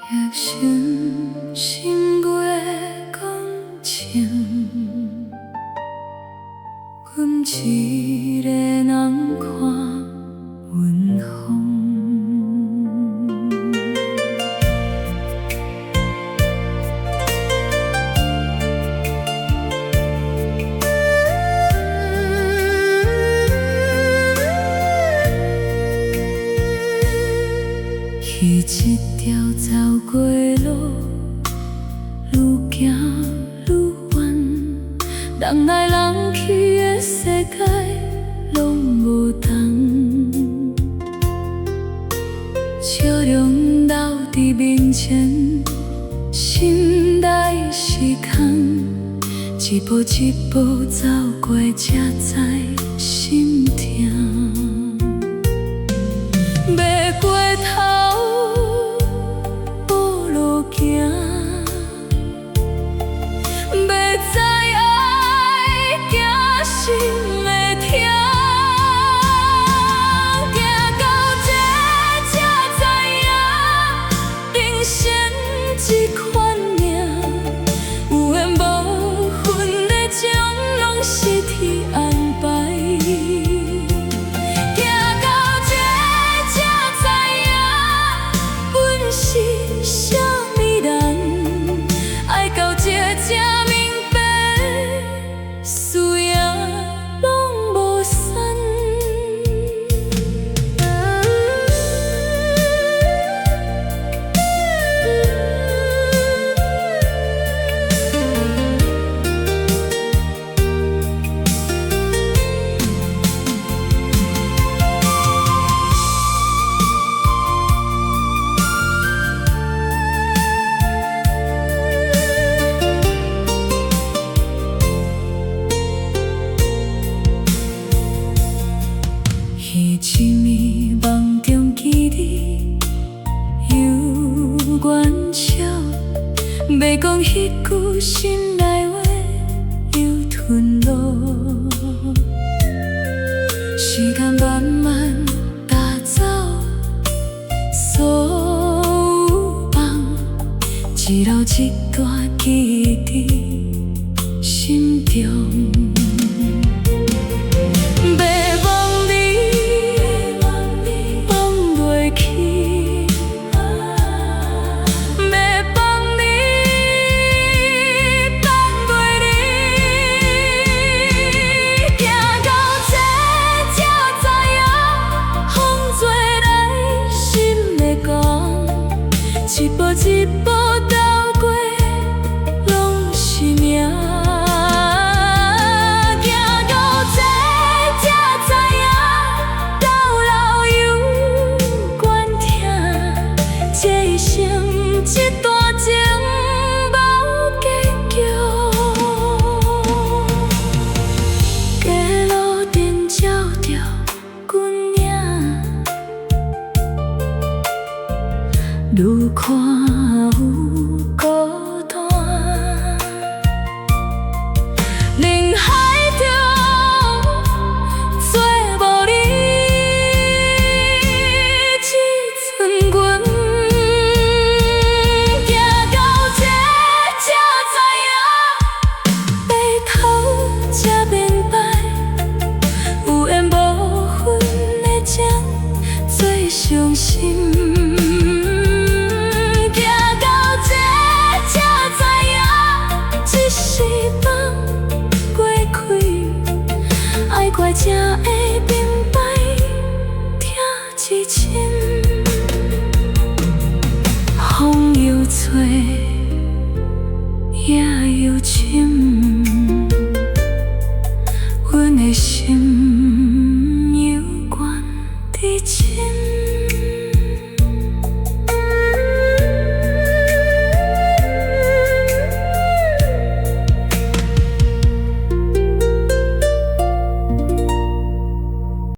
夜深心月光清，阮一个人看雲風。彼一條走過路，愈行愈遠，人來人去的世界攏無同。笑容留佇面前，心內是空，一步一步走過，才知心疼。欲回頭無路行，欲知愛驚心會疼。行到這才知影，人生這款命，有緣無份的情攏是天安排。行到這才知影，阮是啥物人，愛到這才明白，輸贏攏無欉。彼一暝夢中記你猶原笑，欲講彼句心內話又吞落。時間慢慢帶走所有夢，只留一段記憶佇心中。欲忘你，放袂去；欲放你，放袂離。行到這才知影，風做來心會寒，一步一步走過，攏是命。行到這才知影，到老猶原疼。這一生這段情無結局。街路燈照著阮影，愈看愈孤單。人海中做無你這寸雲。行到這才知影，白頭才明白，有緣無份的情最傷心。行到這才知影，一世放袂開，愛過才會明白，疼至深。風又吹，影又深。